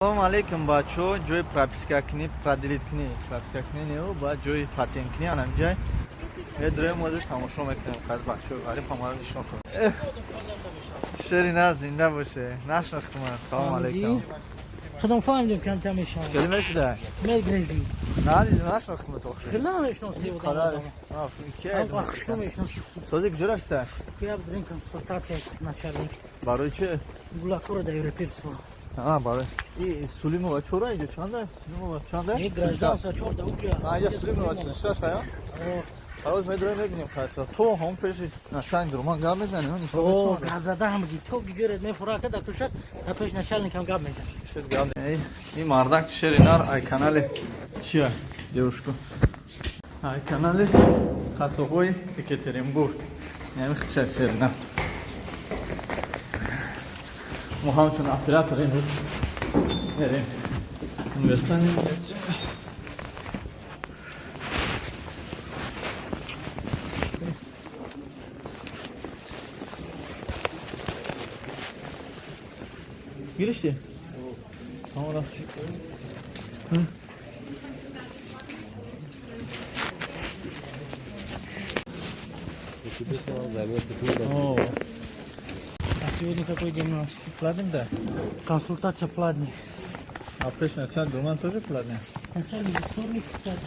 Салому алейкум, бачо. Ҷои прописка кунӣ, продлить кунӣ, прописка кунӣ неу, ба ҷои патент кунӣ анам ҷай. Медроем, ҳозир тамошо мекунем. Қад бачо ғариб ҳамаро нишон кун. Шери на зинда боше. Нашнохтуман. Салому алейкум. Худам фаҳмидем, камтар мешавам. Хеле мешуда? Мегрезӣ. Надидӣ, нашнохтум то. Хеле намешносӣ. Қадар. Ки? Хушрӯ мешносӣ. Сози куҷо рафта? Я будем консультация начальник. Барои чи? Гулакура да европейского. А, барои. И Сулимова чора иҷо чанда? Сулимова чанда? Не гражданство чор да уҷа. А, я Сулимова 46 ая? Ҳоз медроем, мебинем, хайта. То ҳом пеши начальник дурман гап мезанем, нишон О, метавонад. Гап зада ҳам ги. То гиҷорет мефура ка да тушат, да пеш начальникам гап мезанӣ. Шед гап. Эй, ин мардак шери нар ай канали чия? Девушка. Ай канали қасобои Екатеринбург. Яъне хича шери нар. Мо ҳамчун оператор имрӯз мерем. Университет. Гирифти? Тамом, рафти. О, А сегодня какой день у нас? Платим, да? Консультация платная. А пеш начальник дурман тоже платный? Начальник вторник, кстати.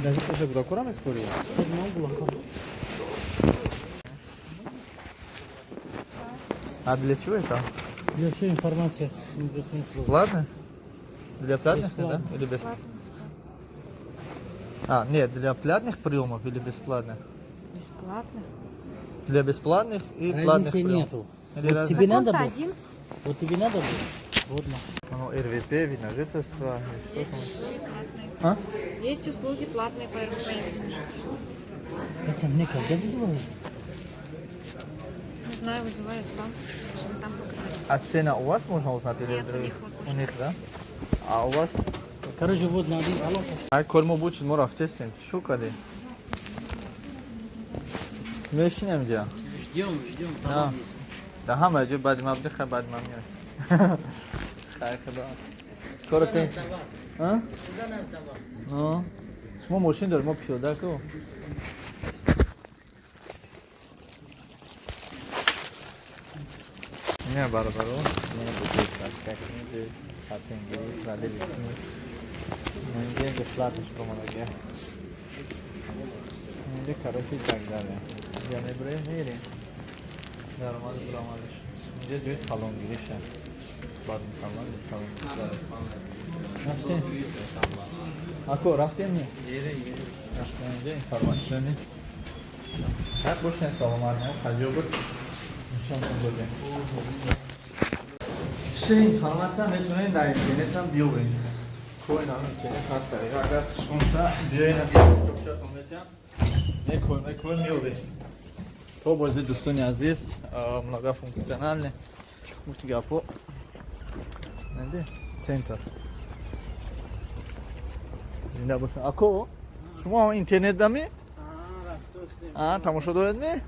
Даже тоже прокурор меспори? Одно Гулакура. А для чего это? Для всей информации. Миграционной службы. Платно? Для платных, да? Бесплатно. Или бесплатно? А, нет, для платных приемов или бесплатных? Бесплатно. Для бесплатных и платных Разницы приемов. нету. Или Вот разницы? тебе надо Сколько было? один? Вот тебе надо было? Вот на. Ну, РВП, вид на жительство, или что там? А? Есть услуги платные по РВП. Это мне когда вызывали? Не знаю, вызывают вам. Что там показать. А цена у вас можно узнать или Нет, у других? них вот У них, да? А у вас? Короче, вот на один алло. Ай, кор мо буд, мо рафтесем. Чӣ кардем? Мешинем ҷа. Ждем, ждем. Да. Да ҳама ҷо баъди ма бидиха, баъди ма меой. Хай, худо. Коротен. А? Ну, шумо мошин доред, мо пиёда ку. Не, бародаро, не буд как книги, патенгири, продлили книги. Инҷа бесплатно шумо. Инҷа, короче, и так далее. Инҷа мебурем, мерем. Даромади буромадиш. Инҷа ҷои талонгириша. Баъд талон, талонгириш. Рафтем. Ако, рафтем не? Рафтем, инҷа информационный. Ҳақ бошен, саломат, не? Хаҷо буд? Нишонтон додем. Все информация метавонед дар интернетам биёбед. Коин ам интернет ҳаст дақиқа, агар шумоша биёен, китобчатон метиҳам. Мекоем, мекоем, меёбед. То бози, дӯстони азиз, многофункциональный. Гуфти гапо. Нанди? Центр. Зинда бошед. Ако, шумо ҳам интернет дами? А, тамошо доред ми?